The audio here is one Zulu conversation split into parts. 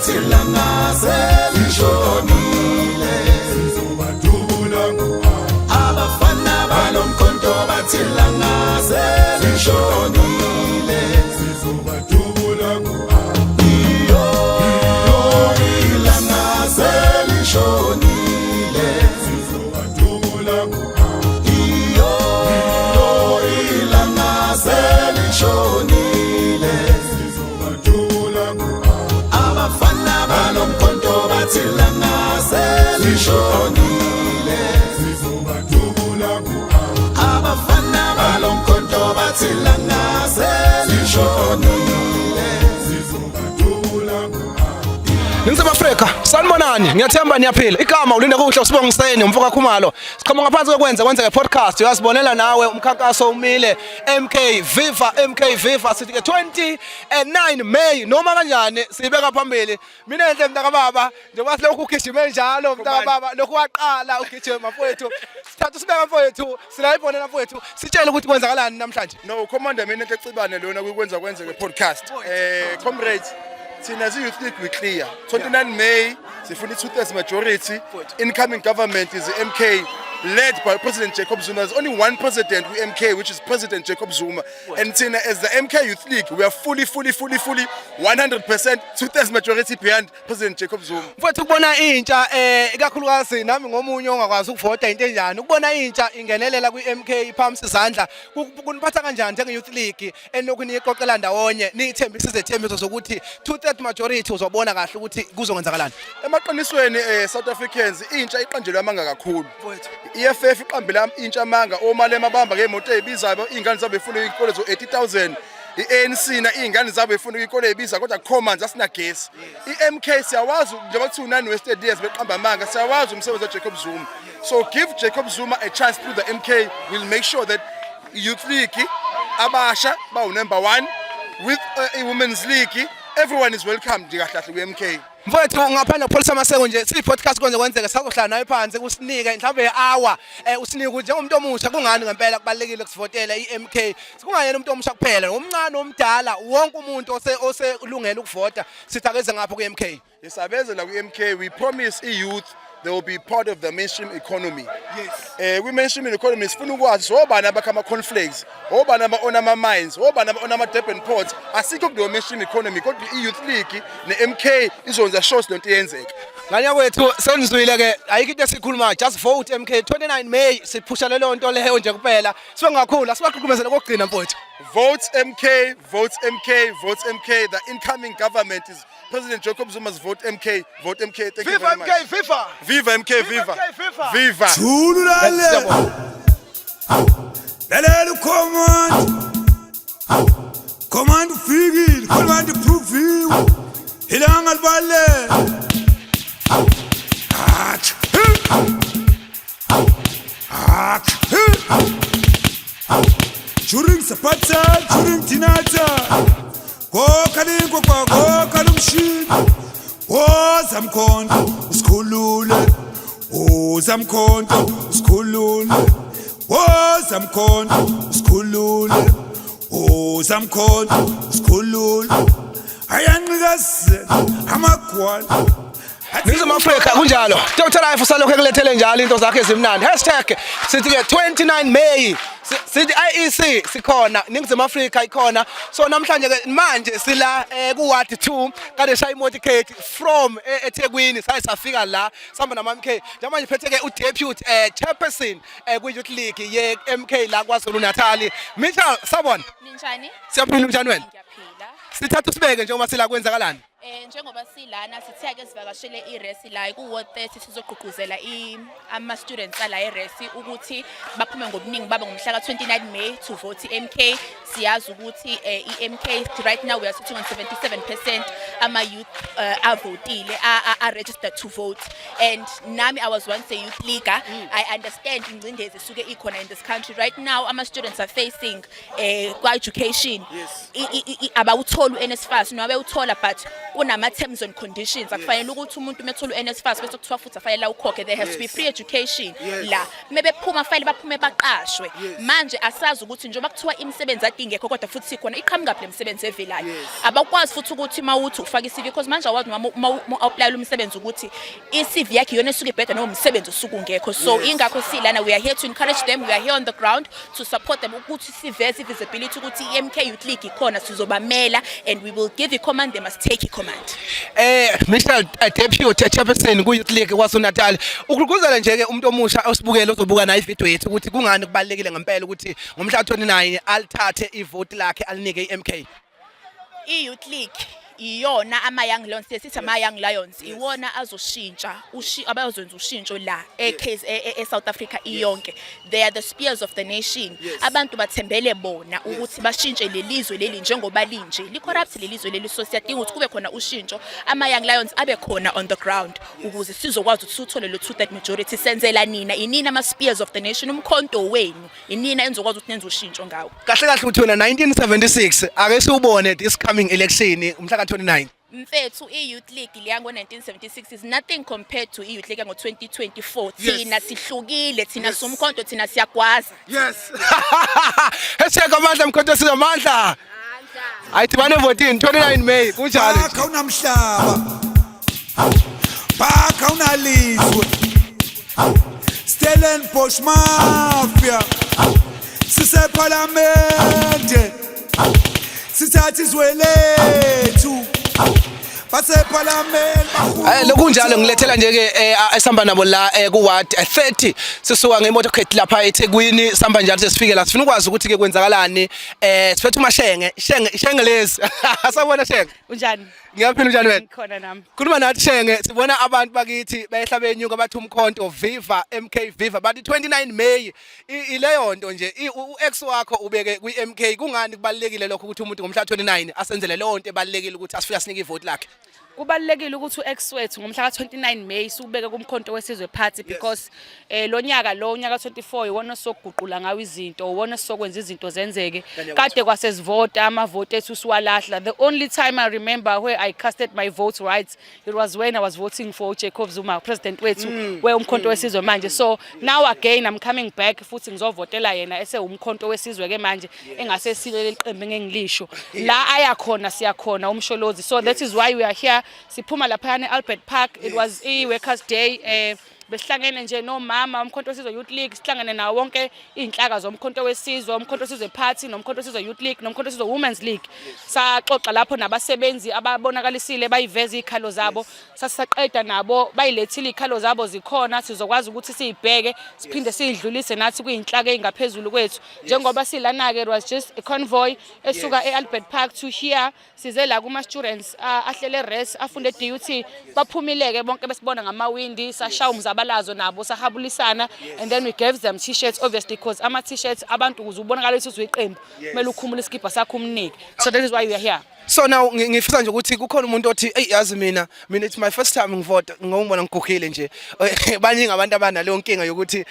bathi langa selishonile. Sizobadubula ngo Abafana balomkhonto bathi langa selishonile. Sizobadubula ngo Iyo, ilanga selishonile. Sizobadubula ngo Iyo, ilanga selishonile. Sizobadubula ngo Abafana balomkhonto bathi langa selishonile. Sizobadubula ngo Abafana balomkhonto bathi langa selishonile. Sizobadubula ngo Ningizimu Afrika, sanibonani, ngiyathemba niyaphila. Igama uLinda Kuhle uSibongiseni umfoka Khumalo. Siqhamuka ngaphansi kokwenza kwenzeke podcast. Uyasibonela nawe umkhankaso umile MK Viva MK Viva, sithi ke 29 May noma kanjani sibeka phambili. Mina enhle mntaka baba, njengoba silokhu ugijime njalo mntaka baba, lokhu waqala ugijima mfowethu. Sithatha usibeka mfowethu, sila ibonela mfowethu. Sitshele ukuthi kwenzakalani namhlanje. No, Commander, mina into ecibane lona kuyikwenza kwenzeke podcast. Comrades, thina zi youth league we clear. 29 May sifuna i-2/3 majority. Incoming government is the MK led by President Jacob Zuma. There's only one president with MK, which is President Jacob Zuma. And thina as the MK Youth League, we are fully, fully, fully, fully 100% 2/3 majority behind President Jacob Zuma. Mfowethu, ukubona intsha ikakhulukazi nami ngomunye ongakwazi ukuvota into enjani, ukubona intsha ingenelela kwi-MK iphakamisa izandla, kuniphatha kanjani njenge youth league enilokhu niyiqoqela ndawonye, niyithembisa izethembiso zokuthi 2/3 majority, uzobona kahle ukuthi kuzokwenzakalani? Emaqinisweni, South Africans, intsha iqanjelwe amanga kakhulu. Mfowethu. I-EFF iqambela intsha amanga, omalema bamba ngemoto ezibizayo, iy'ngane zabo befuna iy'kole zo-80,000. I-ANC na iy'ngane zabo befuna iy'kole ey'biza, kodwa akukho manzi, asinagesi. I-MK siyawazi, njengoba kuthiwa nine wasted years beqamba amanga, siyawazi umsebenzi kaJacob Zuma. So give Jacob Zuma a chance through the MK. We'll make sure that Youth League abasha bawu-number one with i-Women's League. Everyone is welcome nje kahle kahle kwi-MK. Mfowethu, ngaphandle kokupholisa amaseko nje, siyi-podcast kwenze kwenzeke, sazohlala nawe phansi usinike mhlawumbe i-hour, usinike ukuthi njengomuntu omusha kungani ngempela kubalulekile kusivotela i-MK, kungayena umuntu omusha kuphela, omncane, omdala, wonke umuntu oselungele ukuvota, sithi akeze ngapho kwi-MK. Isabeze la kwi-MK. We promise i-youth they will be part of the mainstream economy. Kwi-mainstream economy sifuna ukwazi obani abakha ama-cornflakes, obani aba-own ama-mines, obani aba-own ama-Durban ports. Asikho kuleyo mainstream economy, kodwa i-Youth League ne-MK izonza sure lento iyenzeka. Ngane yakwethu, senizwile ke, ayikho into esikhulumayo, just vote MK 29 May, siphusha leyo nto leyo nje kuphela. Sibe ngakhulu, asibaqhuqumezele kokugcina, mfowethu. Vote MK, vote MK, vote MK. The incoming government is President Jacob Zuma's. Vote MK, vote MK. Thank you Viva very MK. much. Viva. Viva MK, viva. MK, viva. Viva. Thululale. Siyabonga. Lalela ucommand, command ufikile, command approviwe, ilanga libalele. Akh, akh, during supper, during dinner time, kokhala inkukhu, kokhala umshini. Woza mkhonto usikhulule, woza mkhonto usikhulule, woza mkhonto usikhulule, woza mkhonto usikhulule. Ayanqikazela amagwala. Ningizimu Afrika, kunjalo. Dr Life usalokhu ekulethele njalo into zakhe ezimnandi. Hashtag sithi ke 29 May. Sithi IEC sikhona, Ningizimu Afrika ikhona. So namhlanje ke manje sila ku Ward 2, kade shaya imotorcade from eThekwini, saye safika la sihamba nama MK. Njengamanje phethe ke u-deputy chairperson ku Youth League ye MK la KwaZulu Natal. Mitchell, sabona. Ninjani? Siyaphila, njani wena? Ngiyaphila. Sithatha usibeke njengoba sila, kwenzakalani? Njengoba silana sithe ake sivakashele i-res la ku Ward 30, sizogqugquzela ama students ala e-res ukuthi baphume ngobuningi babo ngomhla ka 29 May to vote MK. Siyazi ukuthi i-MK right now we are sitting on 77% ama youth avotile, are registered to vote, and nami I was once a youth leaguer. I understand ingcindezi esuke ikhona in this country right now. Ama students are facing kwa education, abawutholi u-NSFAS noma bewuthola, but Kunama terms and conditions. Akufanele ukuthi umuntu methola uNSFAS bese kuthiwa futhi afanele awukhokhe. There has to be free education la. Mebephuma fanele baphume baqashwe. Manje asazi ukuthi njengoba kuthiwa imisebenzi ade ingekho kodwa futhi sikhona iqhamuka phi le misebenzi evelayo. Abakwazi futhi ukuthi mawuthi ufaka iCV because manje awazi noma uma apply umsebenzi ukuthi iCV yakhe iyona esuke ibheda noma umsebenzi usuke ungekho. So ingakho silana, we are here to encourage them, we are here on the ground to support them ukuthi siveze i-visibility ukuthi i-MK Youth League ikhona, sizobamela and we will give i-command, they must take i-command. Michelle, deputy chairperson ku Youth League KwaZulu Natal. Ukugqugquzela nje ke umuntu omusha osibukele ozobuka naye ivideo yethu ukuthi kungani kubalekile ngempela ukuthi ngomhla 29 alithathe ivoti lakhe alinike iMK. I-Youth League iyona ama-Young Lions, sithi ama-Young Lions iwona azoshintsha abazowenza ushintsho la e-South Africa iyonke. They are the spears of the nation. Abantu bathembele bona ukuthi bashintshe lelizwe leli njengoba linje li-corrupt lelizwe leli, so siyadinga ukuthi kube khona ushintsho, ama-Young Lions abe khona on the ground ukuze sizokwazi ukuthi siwuthole lo two-third majority. Senzela nina, inina ama-spears of the nation, umkhonto wenu inina enizokwazi ukuthi nenze ushintsho ngawo. Kahle kahle uthi wena 1976 ake siwubone this coming election umhla ka29. Mfethu, i-Youth League leya ngo-1976 is nothing compared to i-Youth League yango-2024. Thina sihlukile, thina somkhonto, thina siyagwaza. Yes. #Amandla mkhonto sizwe amandla. Ayidibane votini 29 May kunjalo nje. Bakha unamhlaba, bakha unalizwe, Stellenbosch Mafia, sisephalamende sithatha izwe lethu, basephalamende. Lokunjalo ngilethela nje ke esihamba nabo la ku ward 30, sisuka ngemoto khethi lapha eThekwini, sihamba njalo sesifike la, sifuna ukwazi ukuthi ke kwenzakalani. Siphethe uMashenge, Shenge, Shenge lezi. Sawubona Shenge. Unjani? Ngiyaphila, unjani wena? Ngikhona nami. Khuluma nathi Shenge, sibona abantu bakithi behla benyuka bathi umkhonto viva, MK viva, bathi 29 May. Ileyo nto nje u-ex wakho ubeke kwi-MK, kungani kubalekile lokho ukuthi umuntu ngomhla 29 asenzele leyo nto ebalekile ukuthi asifike asinike ivoti lakhe? Kubalulekile ukuthi u-ex wethu ngomhla ka-29 May siwubeke kumkhonto wesizwe party because lo nyaka lo unyaka 24 iwona sokuguqula ngawo izinto, iwona sokwenza izinto zenzeke. Kade kwasesivota amavoti ethu siwalahla. The only time I remember where I casted my vote right, it was when I was voting for Jacob Zuma, president wethu we umkhonto wesizwe manje. So now again I'm coming back futhi ngizovotela yena ese umkhonto wesizwe ke manje, engasesile leli qembu engingilisho. La aya khona siyakhona umsholozi. So that is why we are here. Siphuma laphayana e-Albert Park. It was i-Workers Day, besihlangene nje nomama umkhonto wesizwe Youth League, sihlangene nawo wonke iy'nhlaka zomkhonto wesizwe, umkhonto wesizwe Party nomkhonto wesizwe Youth League nomkhonto wesizwe Women's League. Saxoxa lapho nabasebenzi ababonakalisile bayiveza iy'khalo zabo. Sasisaqeda nabo bayilethile iy'khalo zabo, zikhona, sizokwazi ukuthi siy'bheke siphinde siyidlulise nathi kuyinhlaka ey'ngaphezulu kwethu. Njengoba silana-ke, it was just a convoy esuka e-Albert Park to here. Size la kuma-students ahlele res afunde e-DUT, baphumile-ke bonke besibona ngamawindi, sashaya umzabalazo nabo, sahabulisana and then we gave them t-shirts, obviously, because ama-t-shirts abantu ukuze ubonakale ukuthi uyiqembu kumele ukhumule isikibha sakho umnike. So that is why we are here. So now ngifisa nje ukuthi kukhona umuntu othi, "Ey, yazi mina it's my first time ngivota, ngokubona ngigugile nje." Baningi abantu abanaleyo nkinga yokuthi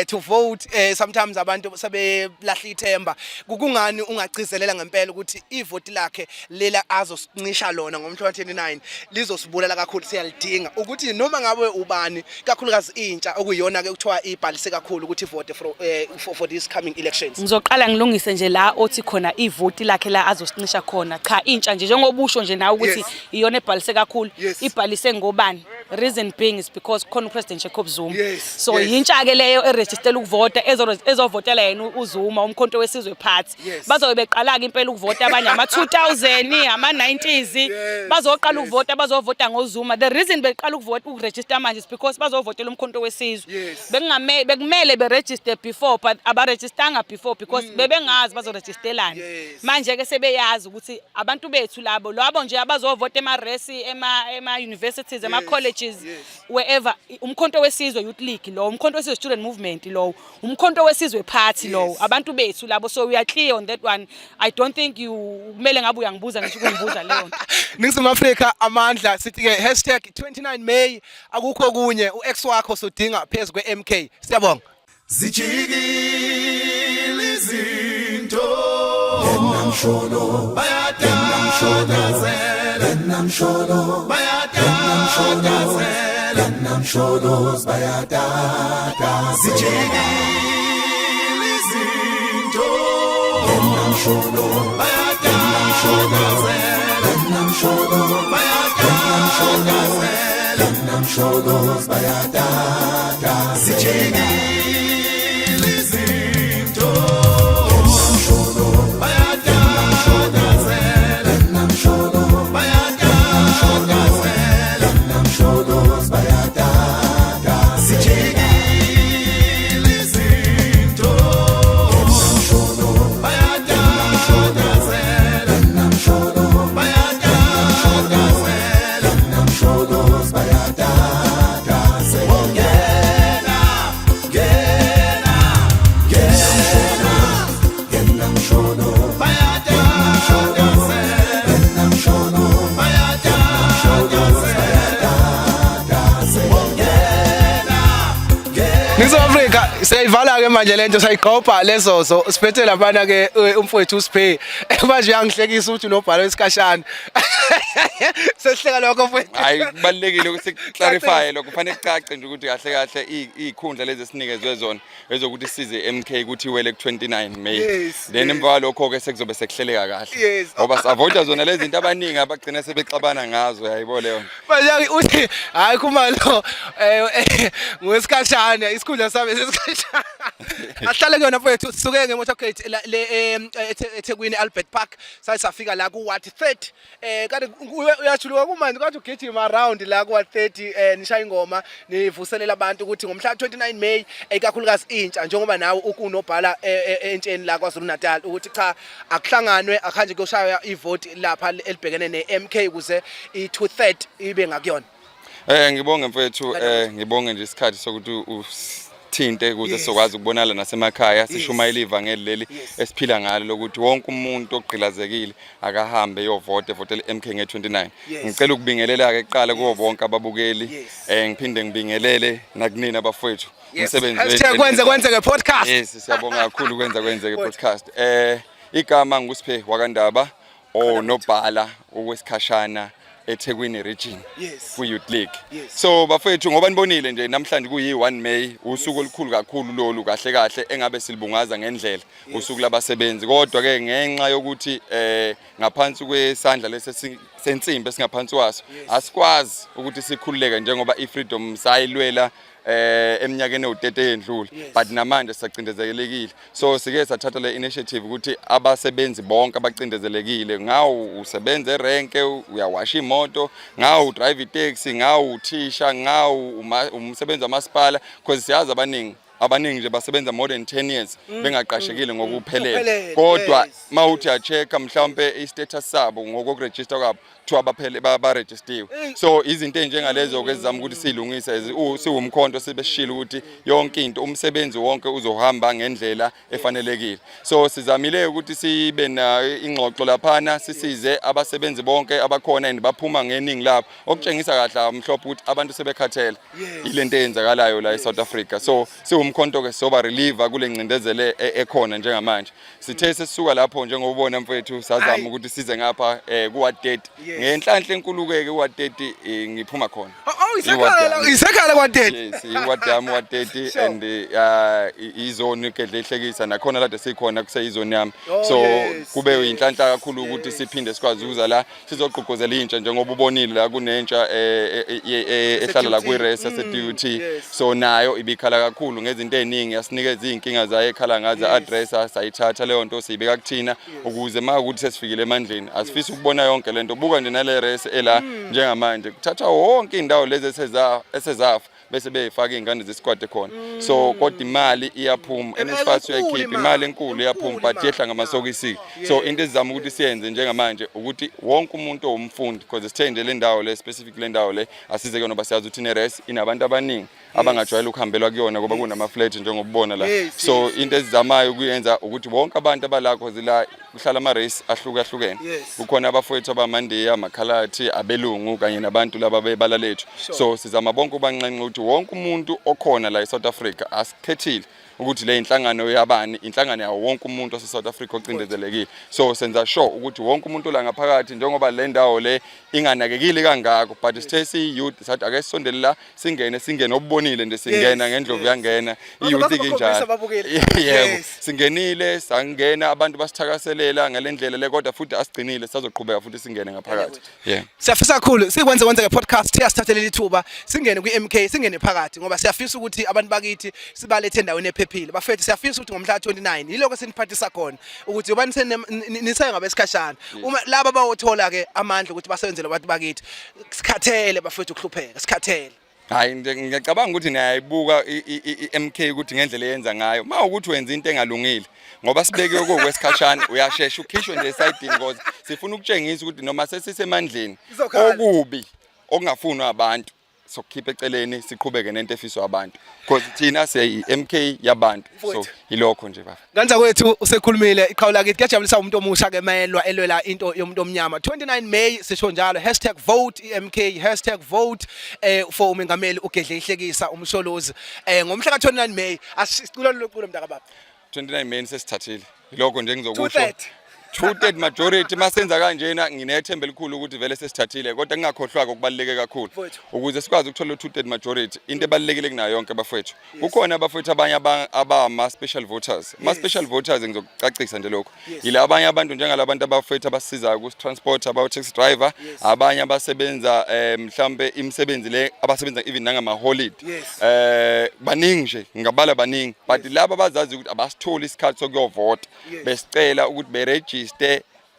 to vote, sometimes abantu sebelahla ithemba. Kungani ungagcizelela ngempela ukuthi ivoti lakhe lela azosincisha lona ngomhla wa29 lizosibulala kakhulu, siyalidinga ukuthi noma ngabe ubani, kakhulukazi intsha okuyiyona ke kuthiwa ibhalise kakhulu ukuthi ivote for these coming elections? Ngizoqala ngilungise nje la othi khona ivoti lakhe la azosincisha khona. Cha, intsha nje njengoba usho nje nawe ukuthi iyona ebhalise kakhulu, ibhalise ngobani? Reason being is because khona uPresident Jacob Zuma. So yintsha ke leyo erejistela ukuvota ezovotela yena uZuma, umkhonto wesizwe party. Bazobe beqala ke impela ukuvota abanye ama 2000, ama 90s, bazoqala ukuvota, bazovota ngoZuma. The reason beqala ukuvota, ukuregister manje is because bazovotela umkhonto wesizwe. Bekungame bekumele beregister before, but abarejistanga before because bebengazi bazoregisterelani. Manje ke sebeyazi ukuthi abantu bethu labo labo nje abazovota ema-resi, ema-universities, ema-colleges, wherever, umkhonto wesizwe Youth League lo, umkhonto wesizwe Student Movement lo, umkhonto wesizwe party lo, abantu bethu labo. So we are clear on that one. I don't think you kumele ngabe uyangibuza ngisho ukungibuza leyo nto. Ningizimu Afrika amandla, sithi ke #29 May, akukho kunye, uex wakho sodinga phezulu kwe-MK. Siyabonga. Zijikile izinto, bayadadazela. Msholo, bayatatazela. Msholozi, bayatatazela. Zijikile izinto. Msholo, bayatatazela. Msholo, bayatatazela. Msholozi, bayatatazela. Zijikile izinto. Msholo, bayatatazela. Msholo, bayatatazela. Msholozi, bayatatazela. Zijikile izinto. Msholo, bayatatazela. Msholo, bayatatazela. Msholozi, bayatatazela. Ngena, ngena, ngena, ngena Msholo, bayatatazela. Msholo, bayatatazela. Ngena, Ningizimu Afrika, siyayivala ke manje lento, sayiqopha lezozo siphethe laphana ke umfowethu uSphe. Manje uyangihlekisa ukuthi unobhalo isikhashana. Sesihleka lokho, mfowethu. Hayi, kubalulekile ukuthi clarify lokho, kufanele kucace nje ukuthi kahle kahle iy'khundla lezi esinikezwe zona ezokuthi size MK ukuthi iwele ku-29 May. Then emva kwalokho-ke sekuzobe sekuhleleka kahle ngoba savoida zona lezi zinto abaningi abagcina sebexabana ngazo, yayibo leyo nto. Manje uthi hayi, Khumalo, ngwesikhashana, isikhundla sami sesikhashana. Ahlale kuyona, mfowethu. Sisuke ngemotorcade le eThekwini, Albert Park, saye safika la ku Ward 30. Kade uyajuluka kumanje, kade ugijima around la ku Ward 30, nishaya ingoma, nivuselela abantu ukuthi ngomhla 29 May, ikakhulukazi intsha, njengoba nawe ukunobhala entsheni la KwaZulu Natal, ukuthi cha, akuhlanganwe, akuhanje kuyoshaya ivoti lapha elibhekene ne-MK ukuze i-2/3 ibe ngakuyona. Ngibonge mfethu, ngibonge nje isikhathi sokuthi usithinte ukuze sizokwazi ukubonala nasemakhaya, sishumayela ivangeli leli esiphila ngalo lokuthi wonke umuntu ogqilazekile akahambe eyovota, evotele MK nge-29. Ngicela ukubingelela ke kuqala kuwo bonke ababukeli. Ngiphinde ngibingelele nakunina abafowethu. Umsebenzi Hashtag kwenze kwenzeke podcast. Yes, siyabonga kakhulu kwenza kwenzeke podcast. Igama nguSiphe wakaNdaba, onobhala okwesikhashana eThekwini region ku Youth League. So bafethu, ngoba nibonile nje namhlanje kuyi 1 May, usuku olukhulu kakhulu lolu kahle kahle engabe silibungaza ngendlela, usuku labasebenzi, kodwa ke ngenxa yokuthi ngaphansi kwesandla lesi sensimbi esingaphansi kwaso asikwazi ukuthi sikhululeke njengoba ifreedom sayilwela eminyakeni ewu-30 eyendlule, but namanje sisacindezelekile. So sike sathatha le initiative ukuthi abasebenzi bonke abacindezelekile, ngawu usebenza erenke, uyawasha imoto, ngawu udrive itaxi, ngawu uthisha, ngawu umsebenzi wamasipala, because siyazi abaningi, abaningi nje basebenza more than 10 years bengaqashekile ngokuphelele, Ngokuphelele, kodwa mawuthi uya-check-a mhlawumbe i-status sabo ngokokurejista kwabo, kuthiwa baphele barejistiwe. So izinto ey'njengalezo-ke ezizama ukuthi siyilungise siwumkhonto, sibe sishilo ukuthi yonke into, umsebenzi wonke uzohamba ngendlela efanelekile. So sizamile ukuthi sibe na ingxoxo laphana, sisize abasebenzi bonke abakhona, and baphuma ngeningi labo, okutshengisa kahle mhlophe ukuthi abantu sebekhathele ile nto eyenzakalayo la e-South Africa. So siwumkhonto-ke soba reliever kule ngcindezelo ekhona njengamanje. Sithe sesisuka lapho, njengobona mfethu, sazama Ayi. ukuthi size ngapha ku-ward 30. Ngenhlanhla enkulu-ke ku-ward 30 ngiphuma khona. Oh, I-ward isekhaya yami. isekhaya kwa-30. Yes, iward yami, ward 30, and izone igedle ihlekisa nakhona lade sikhona kuseyizone yami. So kube inhlanhla kakhulu ukuthi siphinde sikwazi ukuza la sizogqugquzela intsha, njengoba ubonile la kunentsha ehlala la DUT. kwi-res yase-DUT. So nayo ibikhala kakhulu ngezinto ey'ningi, yasinikeza iy'nkinga zayo ekhala ngazo, addressa, sayithatha leyo nto, siyibeka kuthina ukuze uma ukuthi sesifikile emandleni asifisi ukubona yonke lento. Buka nje nale res ela njengamanje, kuthathwa wonke iy'ndawo lezi esezafa bese beyifaka iy'ngane zesikwade khona. So kodwa imali iyaphuma, NSFAS Enkulu uyayikhipha imali, imali enkulu iyaphuma, enkulu but imali. yehla ngamasokisi. So into esizama ukuthi siyenze njengamanje ukuthi wonke umuntu owumfundi, because sithe nje le ndawo le specific, le ndawo le asize kuyona ngoba siyazi ukuthi ine-res inabantu abaningi abangajwayele ukuhambelwa kuyona ngoba kunama-flat njengokubona la. So into esizamayo ukuyenza ukuthi wonke abantu abala, cause la kuhlala ama-race ahlukahlukene. Kukhona abafowethu abamandiya, amakhalathi, abelungu kanye nabantu laba bebala lethu. So sizama bonke ubanxenxa ukuthi wonke umuntu okhona la e-South Africa, asikhethile. ukuthi le inhlangano yabani, inhlangano yawo wonke umuntu wase South Africa ocindezelekile. So senza sure ukuthi wonke umuntu la ngaphakathi, njengoba le ndawo le inganakekile kangako, but sithe siyi-youth sathi ake sisondele la, singene singene obubonile nje singena ngendlovu yangena i-youth Bazokhombisa kinjalo. ababukeli. Yebo, singenile, sangena, abantu basithakaselela ngale ndlela le, kodwa futhi asigcinile, sazoqhubeka futhi singene ngaphakathi, yeah. Siyafisa kakhulu sikwenze kwenzeke podcast, siyasithathele lithuba singene kwi-MK, singene phakathi, ngoba siyafisa ukuthi abantu bakithi sibalethe endaweni ephephile. Bafethu, siyafisa ukuthi ngomhla ka-29 yiloko esiniphathisa khona ukuthi ngoba nisaye ngabesikhashana, uma laba bawothola ke amandla ukuthi basebenzele abantu bakithi. Sikhathele bafethu ukuhlupheka, sikhathele. Hayi nje, ngiyacabanga ukuthi niyayibuka i-MK ukuthi ngendlela eyenza ngayo. Uma ukuthi wenza into engalungile, ngoba sibekiwe kokwesikhashana, uyashesha ukhishwe nje esayidini, because sifuna ukutshengisa ukuthi noma sesisemandleni, Izokhala. okubi okungafunwa abantu sokukhipha eceleni, siqhubeke nento efiswa abantu, because thina siyi-MK yabantu. So Mfowethu. yilokho nje baba. Kanza kwethu usekhulumile iqhawe lakithi. Kuyajabulisa umuntu omusha ke mayelwa elwela into yomuntu omnyama. 29 May sisho njalo, #vote EMK, #vote for umengameli uGedleyihlekisa uMsholozi ngomhla ka29 May. Asicula loculo mntaka baba. 29 May sesithathile, yilokho nje engizokusho. 230. 230 majority. Masenza kanjena, nginethemba elikhulu ukuthi vele sesithathile, kodwa ngingakhohlwa okubaluleke kakhulu. Mfowethu. Ukuze sikwazi ukuthola u-230 majority, into ebalulekile kunayo yonke bafowethu, kukhona abafowethu abanye abama special voters. Ama special voters, ngizokucacisa nje lokho, yila abanye abantu njengalabantu abafowethu abasizayo ku-transport, aba-taxi driver, abanye abasebenza mhlambe imisebenzi le abasebenza even nangama holiday. Baningi nje, ngingabala baningi, but laba bazazi ukuthi abasitholi isikhathi sokuyovota, besicela ukuthi beregister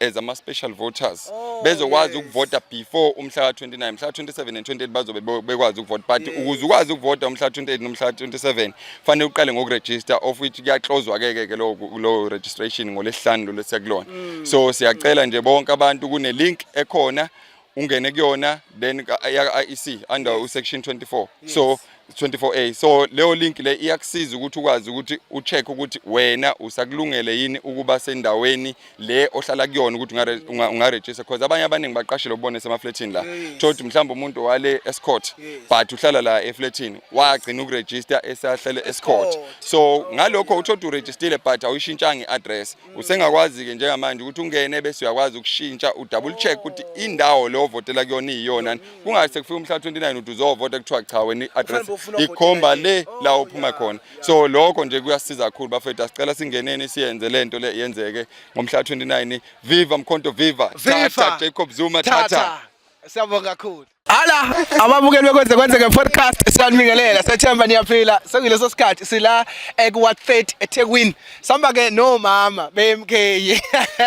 as ama special voters, bezokwazi ukuvota before umhla ka-29. Mhla ka-27 and 28 bazobe bekwazi ukuvota, but ukuze ukwazi ukuvota umhla ka-28 nomhla ka-27, fanele uqale ngokuregister, of which kuyaxozwa ke ke ke lo registration ngolesihlanu lo lesiya kulona. So siyacela nje bonke abantu, kune link ekhona, ungene kuyona, then ya-IEC under usection 24, so 24A. So leyo link le iyakusiza ukuthi ukwazi ukuthi ucheck ukuthi wena usakulungele yini ukuba sendaweni le ohlala kuyona, ukuthi ungaregister, because abanye abaningi baqashile, ubone semafletini la, thothi mhlawumbe umuntu wale Estcourt, but uhlala la efletini, wagcina ukuregister esahlele Estcourt. So ngalokho uthothi uregistile but awuyishintshanga i-address. Usengakwazi-ke njengamanje ukuthi ungene bese uyakwazi ukushintsha, udouble check ukuthi indawo lo ovotela kuyona iyiyona, kungathi sekufika umhla 29 uthi uzovota, kuthiwa cha, wena i-address Mhlawumbe ufuna ukuvotela ikhomba le. Le la uphuma khona. So lokho nje kuyasiza kakhulu bafethu. Asicela singeneni siyenze lento le yenzeke ngomhla 29. Viva Mkhonto, viva! Viva! Thatha Jacob Zuma, thatha! Thatha. Siyabonga kakhulu. Hala ababukeli bekwenze kwenzeke podcast, siyanibingelela, sethemba niyaphila. Sekuyileso sikhathi sila eku-Ward 30 eThekwini. Samba ke nomama be-MK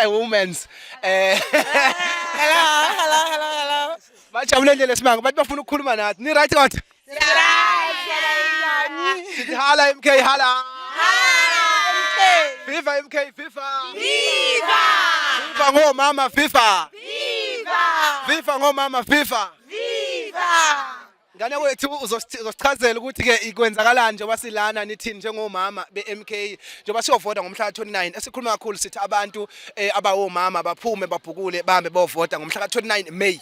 Women's. Hello, hello, hello, hello. Bajabule nje lesimanga, bathi bafuna ukukhuluma nathi. Ni right kodwa? Sithi hala MK, hala. Viva MK, viva! Viva! Viva ngomama, viva! Viva! Viva ngomama, viva! Viva! Ngane kwethu, uzosichazela ukuthi ke ikwenzakalani njengoba silana, nithini njengomama be-MK njengoba siyovota ngomhla ka-29. Esikhuluma kakhulu sithi abantu abawomama baphume babhukule bahambe bovota ngomhla ka-29 May.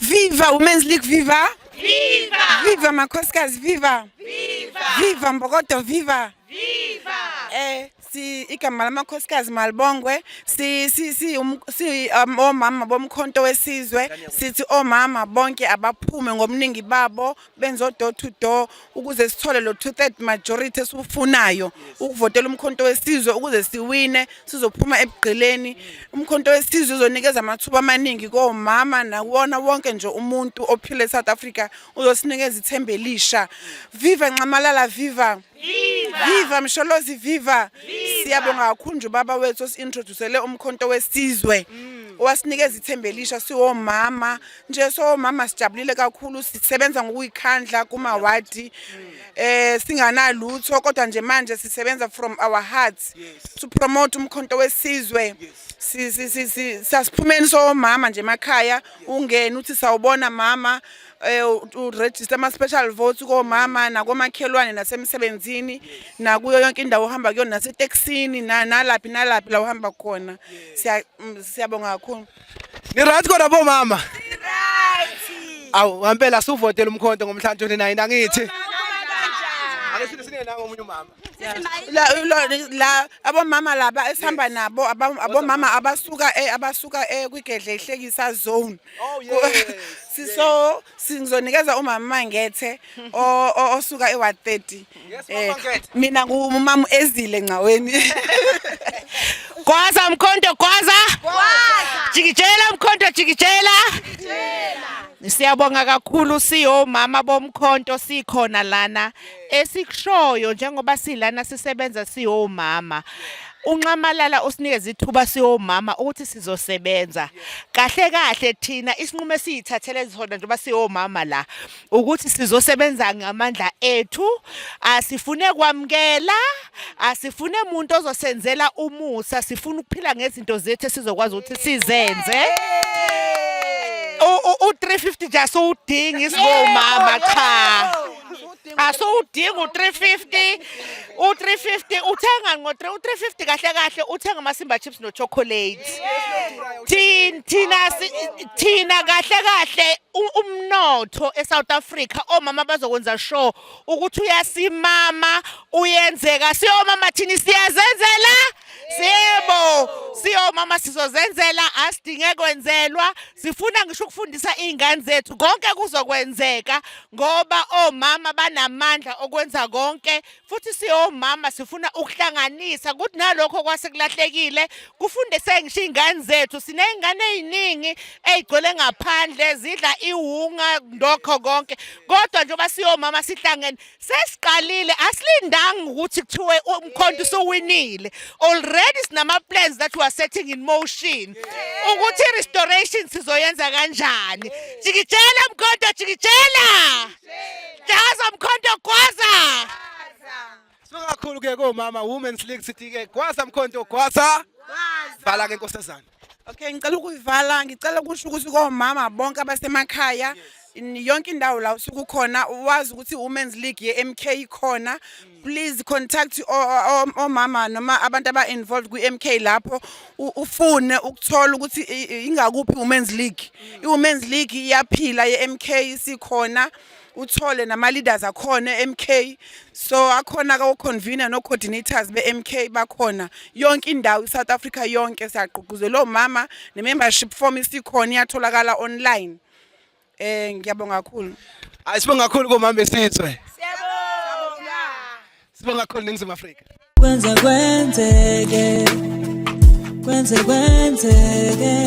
Viva Women's League, viva! Viva! Viva makhosikazi, viva! Viva! Viva Mbokodo, viva! Viva! Si igama lamakhosikazi malibongwe. Si omama bomkhonto wesizwe, sithi omama bonke abaphume ngobuningi babo, benze door to door ukuze sithole lo 2/3 majority esiwufunayo ukuvotela umkhonto wesizwe, ukuze siwine, sizophuma ebugqileni. Umkhonto wesizwe uzonikeza amathuba amaningi komama nakuwona wonke nje umuntu ophila eSouth Africa, uzosinikeza ithemba elisha. Viva Nxamalala, viva! Viva Msholozi, viva! Siyabonga kakhulu nje ubaba wethu osi-introducele umkhonto wesizwe, owasinikeza ithemba elisha siwomama nje. Sowomama sijabulile kakhulu, sisebenza ngokuyikhandla kumawadi singanalutho, kodwa nje manje sisebenza from our hearts to promote umkhonto wesizwe. Sasiphumeni sowomama nje emakhaya, ungene uthi sawubona mama, uregister ama special votes komama nakomakhelwane nasemsebenzini nakuyo yonke indawo ohamba kuyona, nasetekisini, nalaphi nalaphi la uhamba khona. Siyabonga kakhulu. Ni right kodwa bomama? Awu, ngempela suvotela umkhonto ngomhla 29, angithi? Ake sithi sinike nango omunye umama. La la abomama laba esihamba nabo abomama abasuka abasuka kwigedle ihlekisa zone. Oh yes. Siso singizonikeza umama Mangethe osuka eWard 30. Yes, Mama Mangethe. Mina ngumama Ezile Ngcaweni. Gwaza mkhonto gwaza. Gwaza. Jikijela mkhonto jikijela. Siyabonga kakhulu siyomama bomkhonto sikhona lana esikushoyo njengoba silana sisebenza siyomama. UNxamalala usinikeza ithuba siyomama ukuthi sizosebenza. Kahle kahle thina isinqumo esiyithathele sona njengoba siyomama la ukuthi sizosebenza ngamandla ethu asifune kwamukela asifune umuntu ozosenzela umusa sifuna ukuphila ngezinto zethu esizokwazi ukuthi sizenze u-350 nje asiwudingi isingomama cha asiwudingi u-350 u-350 uthenga ngo-3 u-350 kahle kahle uthenga amasimba chips no-chocolate thina thina kahle kahle umnotho eSouth Africa omama bazokwenza sure ukuthi uyasimama uyenzeka siyomama thina siyazenzela siyebo siyomama sizozenzela asidinge kwenzelwa sifuna ngisho ukufundisa izingane zethu konke kuzokwenzeka ngoba omama banamandla okwenza konke futhi siyomama sifuna ukuhlanganisa kuthi nalokho kwasekulahlekile kufundise ngisho iy'ngane zethu siney'ngane ey'ningi ey'gcwele ngaphandle zidla iwunga ndokho konke kodwa njengoba siyomama sihlangene sesiqalile asilindanga ukuthi kuthiwe umkhonto usuwinile already sinama-plans that we are setting in motion ukuthi i-restoration sizoyenza kanjani jikijela mkhonto jikijela Jaza mkhonto gwaza. Sibonga kakhulu ke komama Women's League sithi ke gwaza mkhonto gwaza. Vala ke nkosazana. Okay, ngicela ukuyivala, ngicela ukusho ukuthi komama bonke abasemakhaya yonke indawo la usuke ukhona wazi ukuthi Women's League ye-MK ikhona. Please contact omama noma abantu aba involved kwi-MK lapho ufune ukuthola ukuthi ingakuphi Women's League. I-Women's League iyaphila ye-MK isikhona. Uthole nama leaders akhona e-MK so akhona ka convener no coordinators be-MK bakhona yonke indawo iSouth Africa yonke siyagqugquzela omama ne membership form isikhona iyatholakala online eh ngiyabonga kakhulu. Hayi sibonga kakhulu komama besizwe. Siyabonga. Sibonga kakhulu Ningizimu Afrika. Kwenze kwenzeke, kwenze kwenzeke.